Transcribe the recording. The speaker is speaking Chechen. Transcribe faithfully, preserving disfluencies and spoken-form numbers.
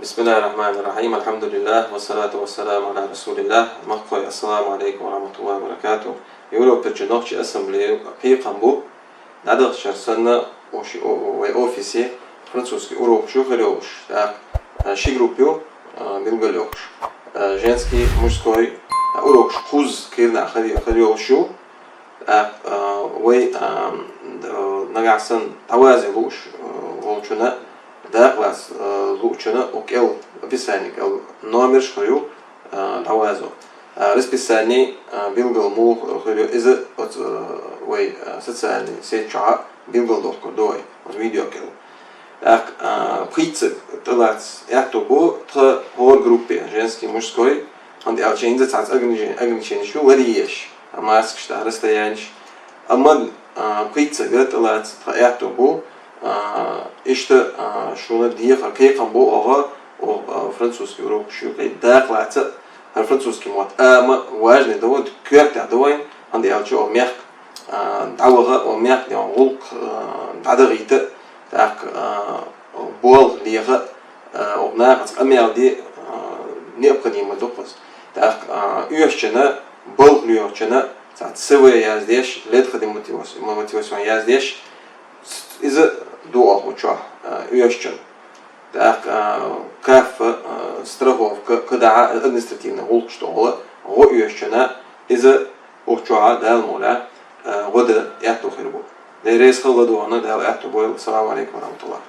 بسم الله الرحمن الرحيم. الحمد لله والصلاة والسلام على رسول الله. Махкой, ассаламу алейкум ва рахматуллахи ва баракатух. Европерчу нохчий ассамблея кхайкхам бу дӀадахчар санна, ош-, о-, о-, вай офисе французский урокаш ю хир йолуш. Так, а, ши группа ю, а, билгал йолуш. А, женский, мужской, а, урокаш кхузза кхийрнах хир, хир йолуш ю. Так, а, вай, а, д-, нагахь санна дӀавазе лууш, а, волчунна, дакъалаца, а, луучунна, укх кӀел, описание кӀел номерш хир ю, а, дӀавазо. А, расписание, а, билгал муха хир ю, иза оцу, а, вай, а, социальный сеть чохь билгал дохкур ду вай, оцу видео кӀел. Так, а, пхийтта саг тӀелаца аьтту бу тхан хӀора группе, женский, мужской, хӀунда аьлча хӀинца цхьацца ограничени-, ограниченеш ю ларъеш, а, маскаш, так, расстояниш. Амма, а, пхийтта саг тӀелаца тхан аьтту бу, а, иштта, а, шуна дехар кхайкхам бу оха, о, а, французский урокаш ю, кхин дакъалаца, хӀара французский мотт, а, ма важный ду, коьртехь ду вайн, хӀунда аьлча о мехк, а, дӀаваха, о мехк, о гӀуллакх, а, дӀадахийта, так, а, болх леха, а, оха нахаца къамел де, а, необходимо ду кхуза. Так, а, оьшучунна, балха лоьхучунна, цхьацца СВ яздеш, ледха де мотивас-, мотивацион яздеш, иза ду оха чохь, а, оьшучунна. Так, а, каффа, а, страховка, кхидӀа административный гӀуллакхаш тӀехула, гӀо оьшучунна, иза оха чохь Дала мукъ лахь, а, гӀо дан аьтту хир бу. Дела реза хуьлда вайна, Дала аьтту бойла. Ассаламу алейкум ва рахматуллах.